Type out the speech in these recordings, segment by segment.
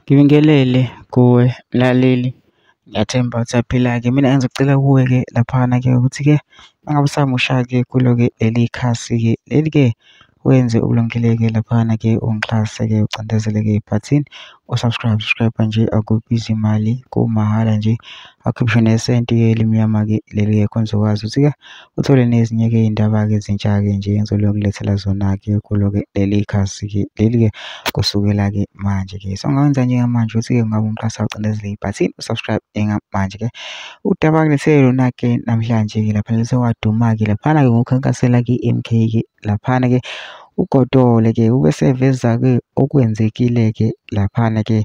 Ngibingelele kuwe mlaleli, ngiyathemba ukuthi uyaphila-ke. Mina engizocela kuwe-ke laphana-ke ukuthi-ke uma ngabe usamusha-ke kulo-ke leli khasi-ke leli-ke wenze okulungile-ke laphana-ke ungixhase-ke ucindezele-ke ibhathini u-subscribe, subscribe nje akubizi imali kumahhala nje akhiphe nesenti-ke elimnyama-ke leli-ke khona uzokwazi ukuthi-ke uthole nezinye-ke iy'ndaba-ke ezintsha-ke nje engizokulethela zona-ke kulo-ke leli khasi-ke leli-ke kusukela-ke manje-ke. So ungawenza njengamanje ukuthi-ke ungabe umxhasa ucindezele ibhathini u-subscribe njengamanje-ke. Udaba ngilethele lona-ke namhlanje-ke laphana sewaduma-ke laphana-ke ngokukhankasela-ke i-M_K-ke laphana-ke uGodole-ke ubeseveza-ke okwenzekile-ke laphana-ke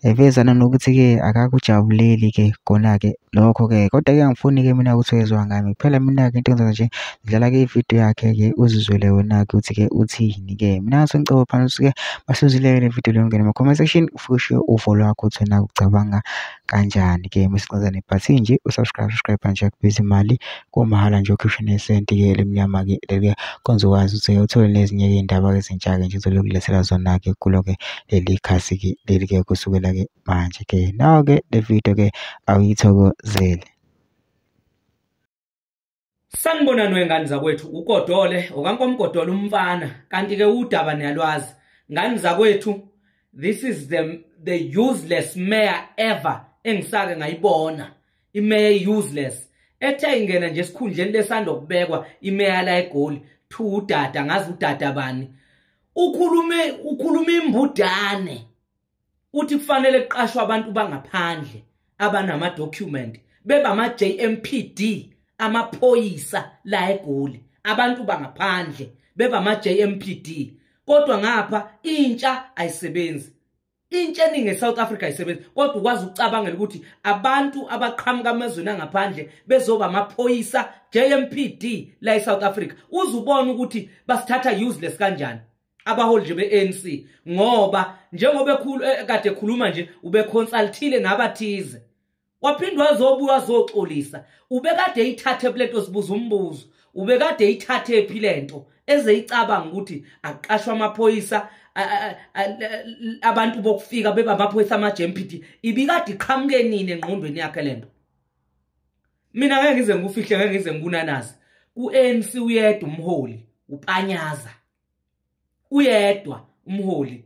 eveza nanokuthi-ke akakujabuleli-ke kona-ke lokho-ke kodwa-ke angifuni-ke mina ukuthi wezwa ngami kuphela. Mina-ke into engizoyenza nje ngidlala-ke ividiyo yakhe-ke uzizwele wena-ke ukuthi-ke uthini-ke. Mina ngase ngicela phana ukuthi-ke masuzile le video leyo ungene ema-comment section ufike ushiye uvo lwakho ukuthi wena ucabanga kanjani-ke. Mase nebhathini nje u-subscribe, subscribe nje akubizi imali kumahhala nje ukhishwe nesenti-ke elimnyama-ke leli kwenza ukwazi ukuthi uthole nezinye-ke iy'ndaba ezintsha-ke nje engizokulethela zona-ke kulo-ke leli khasi-ke leli-ke kusukela-ke manje-ke. Nawo-ke le video-ke awuyithokozele. Sanibonani wengane zakwethu, uGodole okankomgodole umfana, kanti-ke udaba niyalwazi. Ngane zakwethu, this is the useless mayor ever engisake ngayibona. Imeya useless ethe ingena nje esikhundleni lesando kubekwa imeya la eGoli, thu udada ngazi udada bani, ukhulume imbudane, uthi kufanele kuqashwe abantu bangaphandle abanama document beba ama JMPD amaphoyisa la eGoli, abantu bangaphandle beba ama JMPD. Kodwa ngapha intsha ayisebenzi, intsha eningi eSouth Africa ayisebenzi, kodwa ukwazi ukucabangela ukuthi abantu abaqhamuka amazweni angaphandle bezoba amaphoyisa JMPD la eSouth Africa. Uzubona ukuthi basithatha useless kanjani abaholi nje be-ANC, ngoba njengoba kade ekhuluma nje ubeconsultile nabathize, waphinde wazobuya wazoxolisa. Ubekade eyithathe lento, sibuza umbuzo, ubekade eyithathe phi lento ezeyicabanga ukuthi aqashwe amaphoyisa abantu bokufika beba amaphoyisa ama-JMPD? Ibikade iqhamuke nini engqondweni yakhe lento? Mina ngeke ngize ngikufihle, ngeke ngize ngikunanaze, ku-ANC uyedwa umholi uPanyaza, uyedwa umholi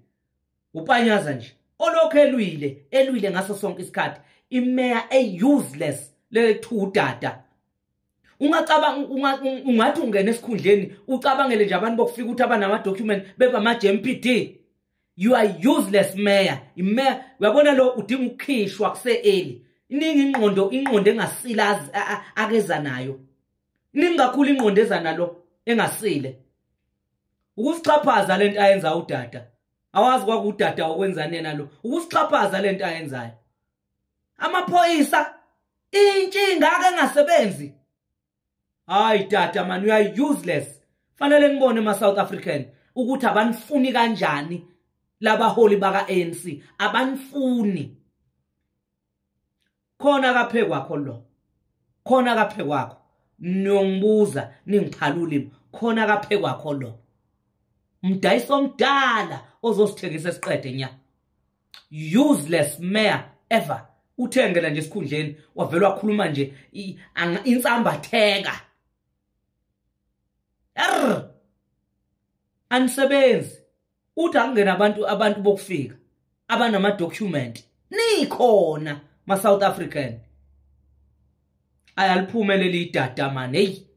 uPanyaza nje olokhu elwile ngaso sonke isikhathi. Imeya e-useless lethu udada. Ungacabanga ungathi ungena esikhundleni ucabangele nje abantu bokufika ukuthi abanama-document beba ama-JMPD. You are useless mayor. Imeya uyabona lo udinga ukukhishwa kuse-early. Iningi ingqondo engasile akeza nayo, iningi kakhulu ingqondo eza nalo engasile. Ukusixhaphaza lento ayenza udada, awazi kwakudada okwenzani yena lo, ukusixhaphaza lento ayenzayo. Amaphoyisa intsha ingaka engasebenzi. Hayi dada man, you are useless. Fanele ngibone ma South African ukuthi abanifuni kanjani labaholi baka ANC, abanifuni. Khona kaphekwakho lo, khona kaphekwakho, niyongibuza ningiphaluli, khona kaphekwakho lo mdayisi omdala ozosithengisa siqede nya. Useless mayor ever. Uthengela nje esikhundleni wavela wakhuluma nje insambatheka. Anisebenzi. Uthi akungena abantu bokufika abanama document, nikhona ma South African. Ayaliphumelele idada man, hey.